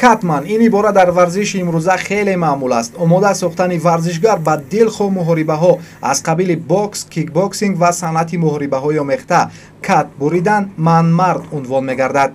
Катман ин ибора дар варзиши имрӯза хеле маъмул аст. Омода сохтани варзишгар ба дилхоҳ муҳорибаҳо аз қабили бокс, кикбоксинг ва санъати муҳорибаҳои омехта, кат буридан манмард унвон мегардад.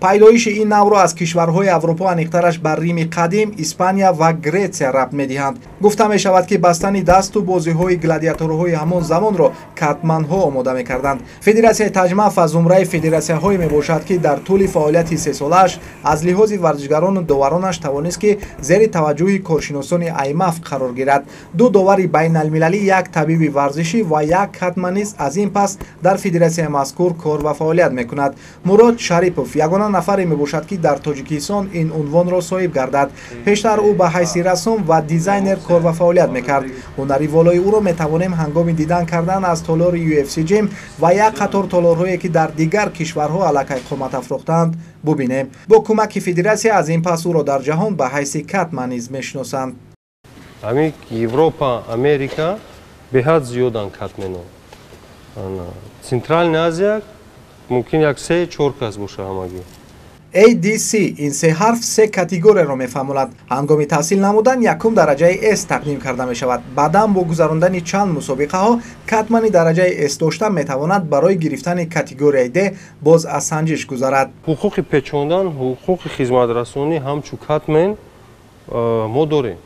Пайдоиши ин навъро аз кишварҳои Аврупо, аниқтараш ба Рими қадим, Испания ва Гретсия рабт медиҳанд. Гуфта мешавад, ки бастани дасту бозиҳои гладиаторҳои ҳамон замонро катманҳо омода мекарданд. Федератсияи Таҷмаф аз зумраи федератсияҳое мебошад, ки дар тӯли фаъолияти сесолааш аз лиҳози варзишгарону доваронаш тавонист, ки зери таваҷҷӯҳи коршиносони аймаф қарор гирад. Ду довари байналмилалӣ, як табиби варзишӣ ва як катман низ аз ин пас дар федератсияи мазкур кор ва фаъолият мекунад. Мурод Шарипов ягона нафаре мебошад, ки дар Тоҷикистон ин унвонро соҳиб гардад. Пештар ӯ ба ҳайси рассом ва дизайнер кор ва фаъолият мекард. Ҳунари волои ӯро метавонем ҳангоми дидан кардан аз толори UFC Gym ва як қатор толорҳое, ки дар дигар кишварҳо аллакай қомат афрохтаанд, бубинем. Бо кӯмаки федератсия аз ин пас ӯро дар ҷаҳон ба ҳайси катман низ мешиносанд. Ҳамин Европа, Америка беҳад зиёданд катмено. Центральная Азия мумкин як 3-4 кас боша ҳамагӣ. ADC ин се ҳарф се категорияро мефаҳмонад. Ҳангоми таҳсил намудан якум дараҷаи S тақдим карда мешавад. Баъдан бо гузарондани чанд мусобиқаҳо катмани дараҷаи S дошта метавонад барои гирифтани категорияи D боз аз санҷиш гузарад. Ҳуқуқи печондан, ҳуқуқи хизматрасонӣ ҳамчун катмен мо дорем.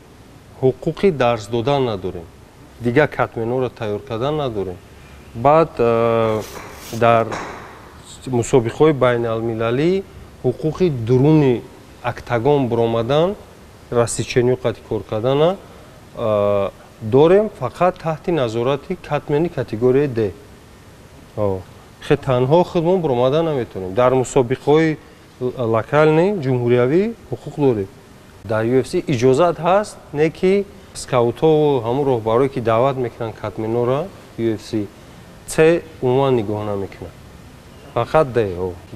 Ҳуқуқи дарс додан надорем. Дигар катменҳоро тайёр кардан надорем. Баъд дар мусобиқаҳои байналмилалӣ ҳуқуқи дуруни октагон буромадан, рассечение қати кор кардана дорем, фақат таҳти назорати катмени категорияи D. Хе танҳо худмон буромада наметавонем. Дар мусобиқаҳои локальный, ҷумҳуриявӣ ҳуқуқ дорем. Дар UFC иҷозат ҳаст, не ки скаутҳову ҳамун роҳбарое, ки даъват мекунанд катменоро UFC, C умуман нигоҳ намекунанд. Фақат D,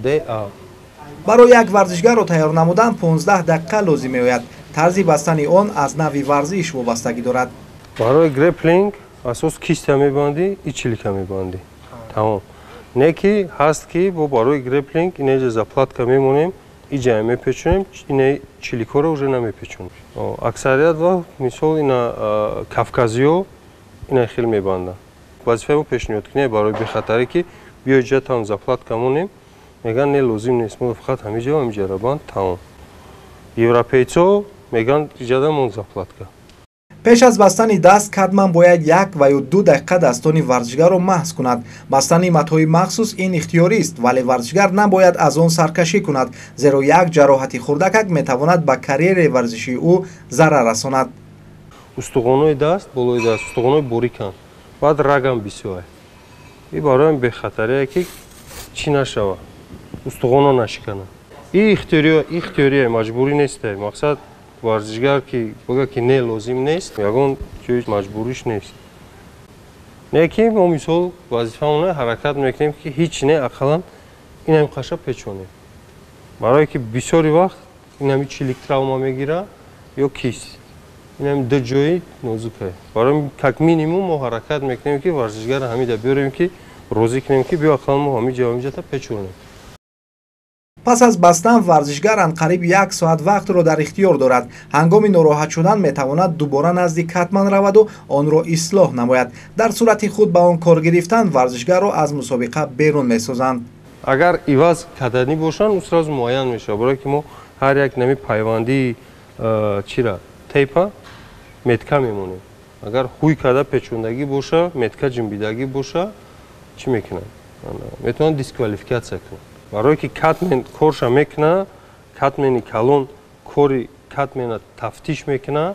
D А. Барои як варзишгарро тайёр намудан 15 дақиқа лозим меояд. Тарзи бастани он аз навъи варзиш вобастагӣ дорад. Барои греплинг асос кистя мебандӣ и чилика мебандӣ. Тамом. Не ки ҳаст, ки бо барои греплинг инеҷа заплатка мемонем, иҷая мепечонем, ине чиликҳоро уже намепечонем. Аксарият вақт, мисол, ина кавказиё ина хел мебанданд. Вазифаи мо пешниҳодкунӣ барои бехатарӣ, ки биё иҷа там заплатка монем, мегӯянд не, лозим нест, мо фақат ҳамиҷа ва ҳамиҷара банд, тамом. Европейцо мегӯянд иҷада мон заплатка. Пеш аз бастани даст катман бояд 1 ва ё 2 дақиқа дастони варзишгарро маҳз кунад. Бастани матҳои махсус ин ихтиёрист, вале варзишгар набояд аз он саркашӣ кунад, зеро як ҷароҳати хурдакак метавонад ба карьераи варзишии ӯ зарар расонад. Устухонои даст, болои даст устухонои бориканд, баъд рагам бисёр. И барои бехатарие, ки чӣ нашава, устухоно нашиканад. И ихтиёрия, маҷбурӣ нест. Мақсад варзишгар ки бигӯяд, ки не, лозим нест, ягон ҷои маҷбуриш нест. Не ки мо мисол вазифаамона ҳаракат мекунем, ки ҳеҷ не, ақаллан инам қаша печонем. Барое ки бисёри вақт инами чилик травма мегира ё кист. Инам ду ҷои нозукае. Барои как минимум мо ҳаракат мекунем, ки варзишгарро ҳамида биёрем, ки розӣ кунем, ки биё ақаллан мо ҳамиҷа ҳамиҷата печонем. Пас аз бастан варзишгар анқариб 1 соат вақтро дар ихтиёр дорад. Ҳангоми нороҳат шудан метавонад дубора назди катман раваду онро ислоҳ намояд. Дар сурати худ ба он кор гирифтан варзишгарро аз мусобиқа берун месозанд. Агар иваз карданӣ бошанд, ӯ сразу муайян мешавад, барое ки мо ҳар як нами пайвандии чира тейпа метка мемонем. Агар ҳуй карда печондагӣ боша, метка ҷунбидагӣ боша, чӣ мекунанд? Метавонанд дисквалификатсия кунанд. Барое ки катмен корша мекуна, катмени калон кори катмена тафтиш мекуна,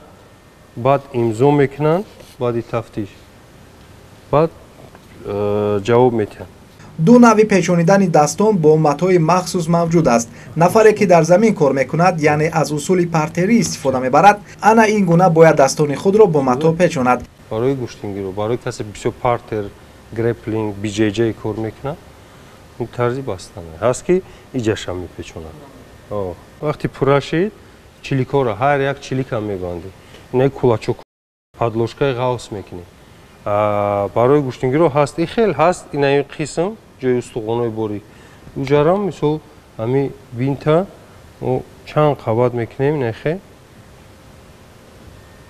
баъд имзо мекунанд, баъди тафтиш, баъд ҷавоб метиҳанд. Ду навъи печонидани дастон бо матҳои махсус мавҷуд аст. Нафаре, ки дар замин кор мекунад, яъне аз усули партерӣ истифода мебарад, ана ин гуна бояд дастони худро бо матҳо печонад. Барои гӯштингиро, барои касе бисёр партер, греплинг, биҷеҷе кор мекунад, ин тарзи бастане ҳаст, ки иҷашам мепечонад. Вақти пурра шид, чиликҳоро ҳар як чиликам мебандӣ. Инаи кулачок подложкаи ғавс мекунӣ. Барои гӯштингиро ҳаст и хел ҳаст инаи қисм ҷои устухонои борик. Уҷарам мисол ҳами бинта Мо чанд қабат мекунем, нехе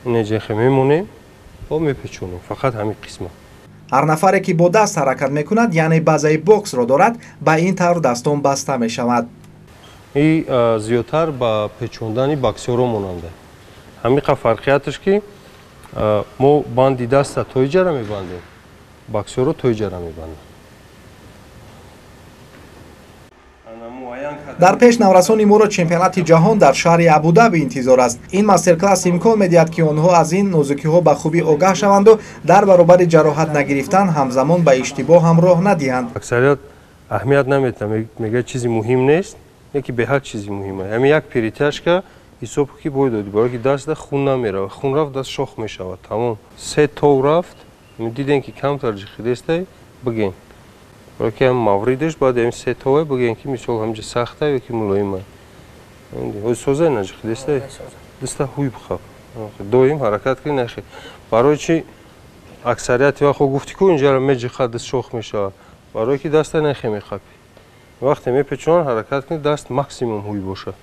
инеҷехе мемонем ва мепечонем фақат ҳамин қисма. Ҳар нафаре ки бо даст ҳаракат мекунад, яъне базаи боксро дорад, ба ин тавр дастон баста мешавад. И зиёдтар ба печондани боксёрҳо монанда. Ҳамин қа фарқияташ ки мо банди даста тоиҷара мебандем, боксёрҳо тоиҷара мебанданд. Дар пеш наврасони моро чемпионати ҷаҳон дар шаҳри Абудаби интизор аст. Ин мастер-класс имкон медиҳад, ки онҳо аз ин нозукиҳо ба хубӣ огаҳ шаванду дар баробари ҷароҳат нагирифтан ҳамзамон ба иштибоҳ ҳам роҳ надиҳанд. Аксарият аҳамият наметиҳад, мегӯяд чизи муҳим нест, яки беҳад чизи муҳим аст. Ҳамин як перетяжка ҳисоб ки бой додӣ, барои ки даста хун намеравад, хун рафт даст шох мешавад, тамом. Се тов рафт, дидем ки камтар ҷихидестай, бигӯен. Барои ки ҳам мавридаш баъд ҳамин се тове бигӯен ки мисол ҳамҷа сахта ё ки мулоима. Ҳози созай наҷихидестай? Даста ҳуй бихаб. Доим ҳаракат кунӣ нахе. Барои чи аксарияти вақт гуфтӣ ку инҷара меҷихад даст шох мешавад. Барои ки даста нахе мехапӣ. Вақте мепечонанд ҳаракат кунӣ даст максимум ҳуй бошад.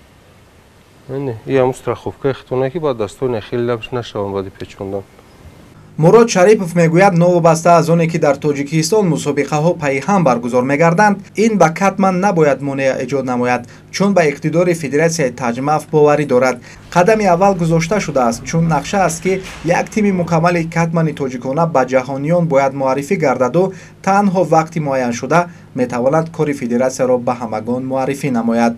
И ҳамун страховкаи хитона ки баъд дастони хеле лабш нашаванд баъди печондан. Мурод Шарипов мегӯяд, новобаста аз оне ки дар Тоҷикистон мусобиқаҳо пайҳам баргузор мегарданд, ин ба катман набояд монеа эҷод намояд, чун ба иқтидори федератсияи Таҷмаф боварӣ дорад. Қадами аввал гузошта шудааст, чун нақша аст, ки як тими мукаммали катмани тоҷикона ба ҷаҳониён бояд муаррифӣ гардаду танҳо вақти муайяншуда метавонад кори федератсияро ба ҳамагон муаррифӣ намояд.